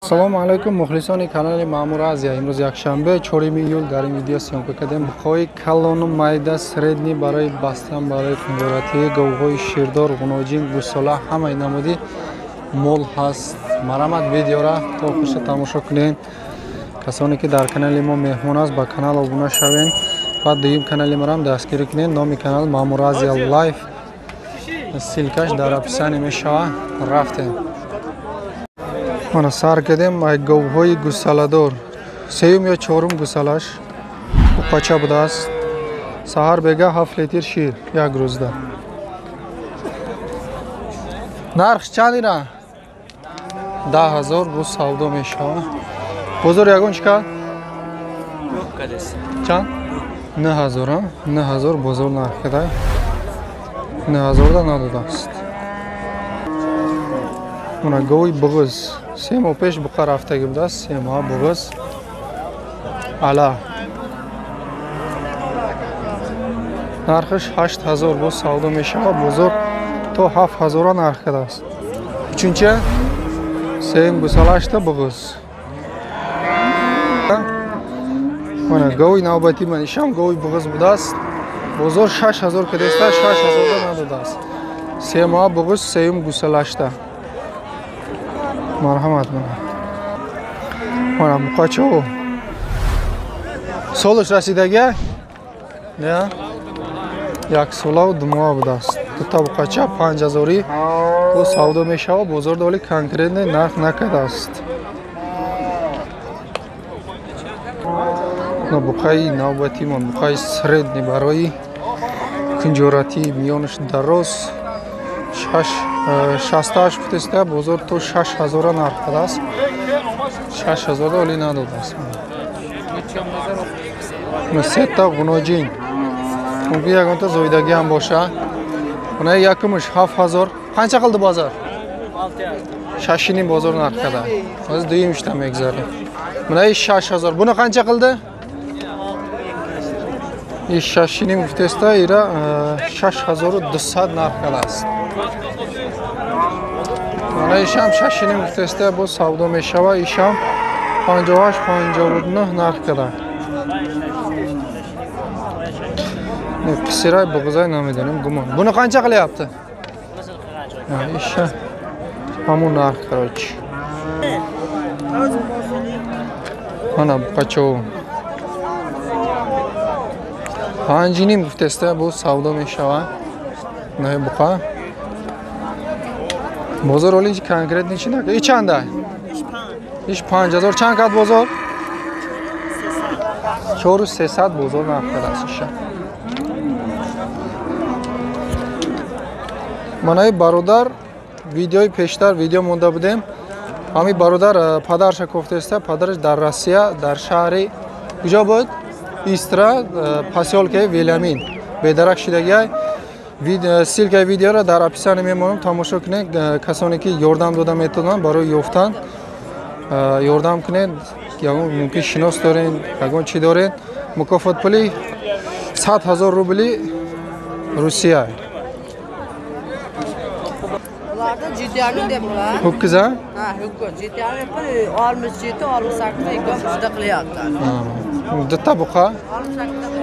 Салому алайкум мухлисони канали Маъмур Азия. Имрӯз якшанбе 4 июл дар ин видео съёмка кардем буқҳои калону майда, средний барои бастан, барои тиҷоратӣ, говҳои ширдор, ғуноҷин, гӯсола, ҳамаи намуди мол ҳаст. Марамат видеора то охирша тамошо кунед. Касоне ки дар канали мо меҳмон аст, ба канал обуна шавед ва дуюм канали марам дастгирӣ кунед. Номи канал Маъмур Азия Лайф, ссылкаш дар описание мешавад. Рафтем. Мана сар кардем говҳои гӯсаладор. Сеюм ё чорум гӯсалаш буқача будааст. Саҳар бега 7 литр шир як рӯзда. Нарх чанд ира? 10 000 бу савдо мешавад. Бозор ягон чӣ кард? Чанд? 9000. 9000 бозор нарх карда. 9000 да надодааст. Мана гови буғыз. 3 моҳ пеш буқа рафтагӣ будааст. 3 моҳ буғыз. Ала. Нархаш 8000 боз савдо мешавад. Бозор то 7000 нарх кардааст. Uchinchi сеюм гӯсалашта буғыз. Мана гови навбатӣ ман ишам гови буғыз будааст. Бозор 6000 кардааст, 6000 да надодааст. 3 моҳ буғыз, сеюм гӯсалашта. Марҳамат. Мана. Мана буқачо. Солаш расидага? Не? Як сола ва 2 моҳ будааст. Дута буқача 5000 бо савдо мешавад. Бозор доли конкретный нарх накардааст. На буқаи навбатимон, буқаи средний барои тиҷоратӣ, миёнаш дароз 68 гуфтеста, бозор то 6000 нарх кардааст. 6000 оли надодааст. Сета ғуноҷин. Мумкин ягонта зоидагӣ ҳам боша. Мана якумаш 7000. Қанча қилди бозор? 6,5 бозор нарх карда. Ҳозир дуюмишда мегузарем. Мана 6000. Буни қанча қилди? 6,5 гуфтеста, ира 6200 нарх кардааст. Мана ишам 6,5 гуфтеста, боз савдо мешавад. Ишам 58 59 нарх карда. Қисирай буғызай намедонем, гумон. Буни қанча qilyapti? Иша ҳамун нарх, короче. Мана буқачо 5,5 гуфтеста, боз савдо мешавад. На буқа. Бозор оли конкретный чи накард. И чанда? Иш 5000. Чанд кард бозор? 4300 бозор нарх кардааст иша. Манаи бародар видеои пештар видео монда будем. Ҳами бародар падарша кофтеста, падараш дар Россия, дар шаҳри куҷо буд? Истра, посёлкаи Велямин. Бедарак шидагиай. Ссылкаи видеоро дар описание мемонам, тамошо кунед. Касоне ки ёрдам дода метавонанд барои ёфтан, ёрдам кунед. Ягон мумкин шинос доред, ягон чӣ доред. Мукофот пули 100 000 рубли Русия. Ho'kiz a? Ha, ho'kiz. 7,5 pul 67, 68 ikkovi juda qilyapti. Дута буқа.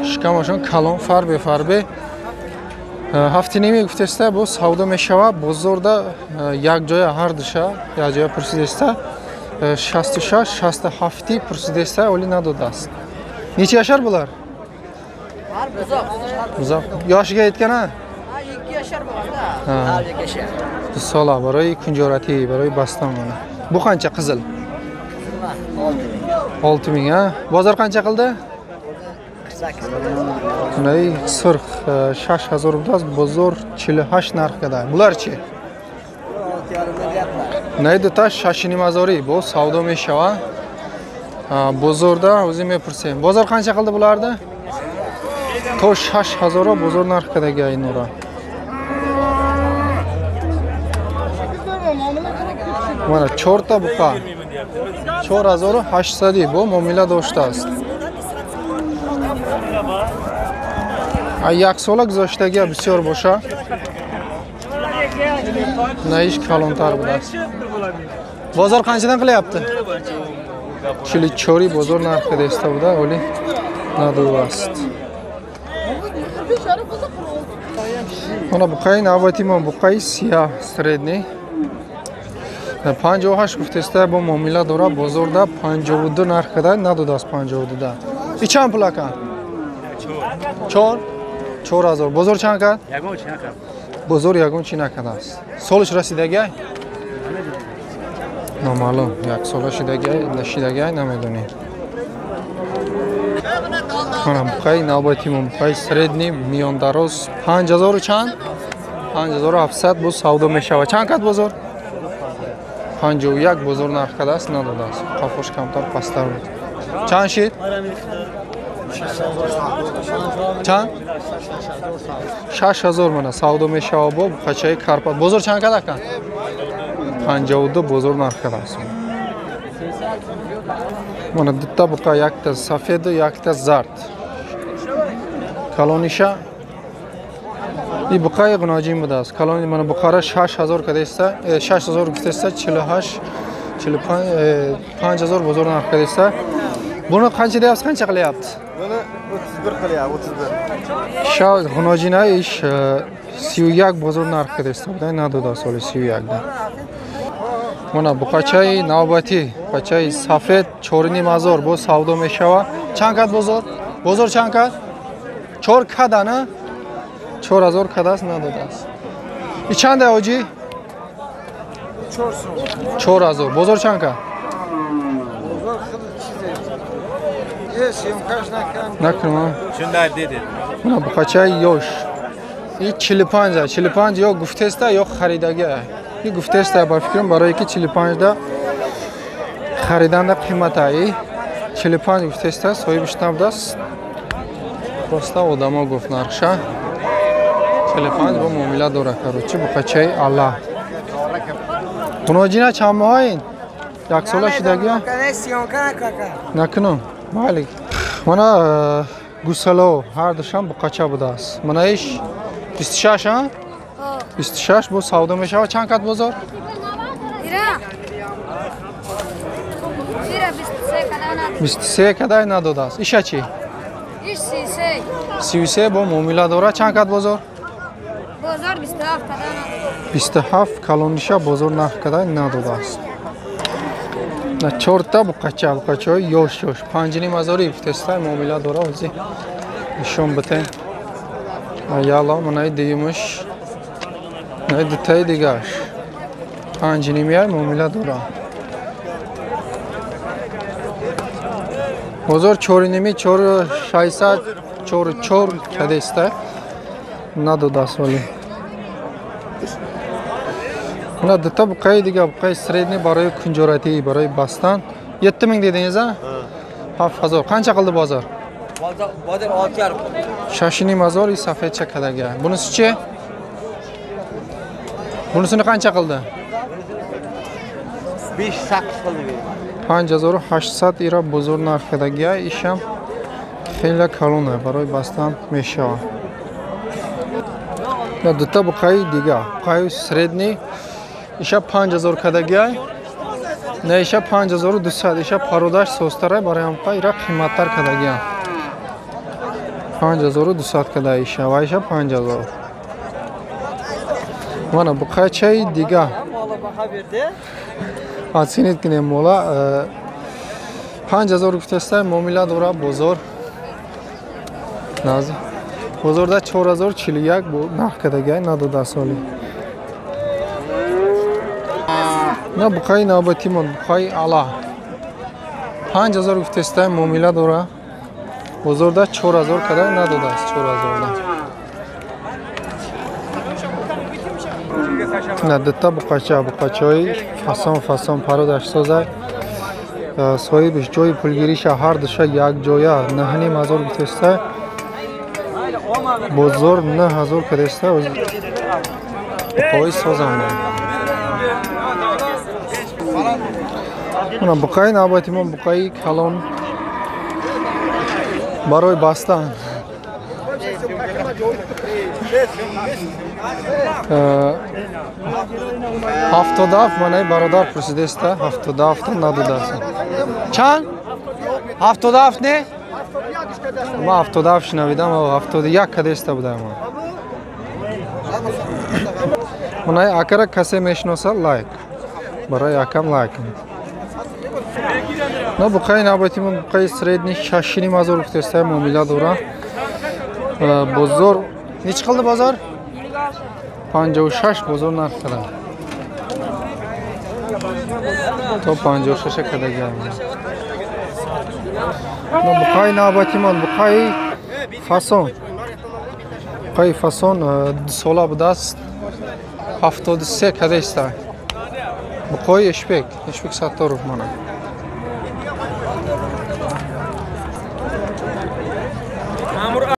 Шикамашон калон, фарбе фарбе. 7,5 гуфтеста, боз савдо мешавад. Бозорда як ҷоя ҳар душа, як ҷоя пурсидеста 66, 67 пурсидеста, оли надодааст. Necha yashar bular? Har buzoq. Buzoq. Yoshiga yetgan a? Ha, 2 yashar bo'lganda. Har 2 yashar. Sola барои кунҷоратӣ, барои бастан mana. Bu qancha qizil? 6000 a? Bozor qancha qildi? 48 qildi. Bunday surx 6000 будааст, bozor 48 narx карда. Bular-chi? 6,5 Bunday дута 6,5 боз савдо мешавад. Бозорда o'zi мепурсем. Bozor qancha qildi bularni? То 6000 бозор нарх кардаги айнора. Мана 4та буқа 4800 бо муомила доштааст. Як сола гузаштагия бисёр боша. На иш калонтар будааст. Bozor qanchadan qilyapti? 44 bozor narxida esta буда, оли надодааст. Мана буқаи навбати мо буқаи сиёҳ средний. 58 гуфтеста бо муомила дора бозорда 52 нарх када надодааст 52 да. И чанд пул ака? 4 4000. Бозор чанд кард? Ягон чи накард. Бозор ягон чи накардааст. Солиш расидагай? Номаълум. Як сола шидагай, нашидагай намедонем. Мана буқаи навбати мо буқаи средний миёндароз 5000 чанд? 5700 бо савдо мешавад. Чанд кард бозор? 51 бозор нарх кардааст, надодааст. Қафош камтар пасттар буд. Чанд шид? Чанд? 6000 мана савдо мешавад бо буқачаи Карпат. Бозор чанд кард ака? 52 бозор нарх кардааст. Мана дутта буқа, якта сафеду, якта зард. Калониша и буқаи ғуноҷин будааст. Калони мана буқара 6000 кардааста, 6000 гуфтааста, 48 45 5000 бозор нарх кардааста. Буни qancha deyapsiz, qancha qilyapti? Buni 31 qilyapti, 31. Ша ғуноҷина иш 31 бозор нарх кардааста, надодааст соли 31 да. Мана буқачаи навбатӣ, буқачаи сафед 4500 боз савдо мешавад. Чанд кард бозор? Бозор чанд кард? 4 када, на? 4000 кадааст, надодааст. И чанда оҷи? 4000. Бозор чанд кард? Бозор хеле чизе. Съёмкаш накун. Накунам. Shunday dedi. Мана буқачаи ёш. И 45, 45 ё гуфтеста, ё харидага. И гуфтеста ба фикрам барои ки 45 да хариданда қимата. И 45 гуфтеста, соҳибаш набудааст. Просто одамо гуфт нархша. 45 бо муомила дора, короче, буқачаи Аллаҳ. Ғуноҷина чанд моҳаин? Як сола шидагия? Накунам. Майли. Мана гусало ҳар душам буқача будааст. Мана иш 26, а? 26 бо савдо мешавад. Чанд кат бозор? Ира 23 кадай надодааст. Иша чӣ? Иш 33. 33 бо муомила дора. Чанд кат бозор? Бозор 27 кадай надодааст. 27 калониша бозор нарх кадай надодааст. На чорта буқача, буқачаҳои ёш ёш. 5500 гуфтеста муомила дора. Ози нишон битен. Яла манаи дуюмаш, наи дутаи дигаш. 5,5 муомила дора. Бозор 4,5, 4,600, 4,4 кадеста надодааст вале. Мана дута буқаи дига, буқаи средний барои кунҷоратӣ, барои бастан. 7000 дединgiz, а? 7000. Qancha qildi bozor? Bozor 6,5. 6,5 и сафедча кадага. Bunisi-chi? Bunisini qancha qildi? 5,8 qildi. 5800 ира бозор нархидага. Ишам хеле калона барои бастан мешавад. На дута буқаи дига, буқаи средний иша 5000 кадагай, на иша 5200, иша пародаш состара барои ҳамқа ира қиматтар кадагия. 5200 када иша ва иша 5000. Мана буқачаи дига. Оценить кунем мола 5000 гуфтаста муомила дора бозор. Наз. Бозорда 4041 бо нарх кадагай надодааст оли. На буқаи навбатӣ мон буқаи Аллаҳ. 5000 гуфтаста муомила дора. Бозорда 4000 кадай надодааст 4000 да. На дута буқача, буқачаҳои фасон фасон пародаш созай. Соҳибаш ҷои пулгириша ҳар душа як ҷоя 9500 гуфтаста. Бозор 9000 кадаста. Буқаҳои созанда. Мана буқаи навбати мо буқаи калон барои бастан. 77 манаи бародар пурсидеста, 77 надодааст. Чанд? 77 не? Ма 77 шунавидам, 71 кадеста будам. Манаи акара касе мешиноса лайк. Барои акам лайк. На буқаи навбатимо буқаи средний 6,5 ҳазор гуфтеста муомила дора. Бозор нечи қилди бозор? 56 бозор нарх кардам. То 56 кардагиам. Буқаи навбатимон буқаи фасон. Буқаи фасон 2 сола будааст. 73 кадеста. Буқои Эшбек, Эшбек Сатторов мана.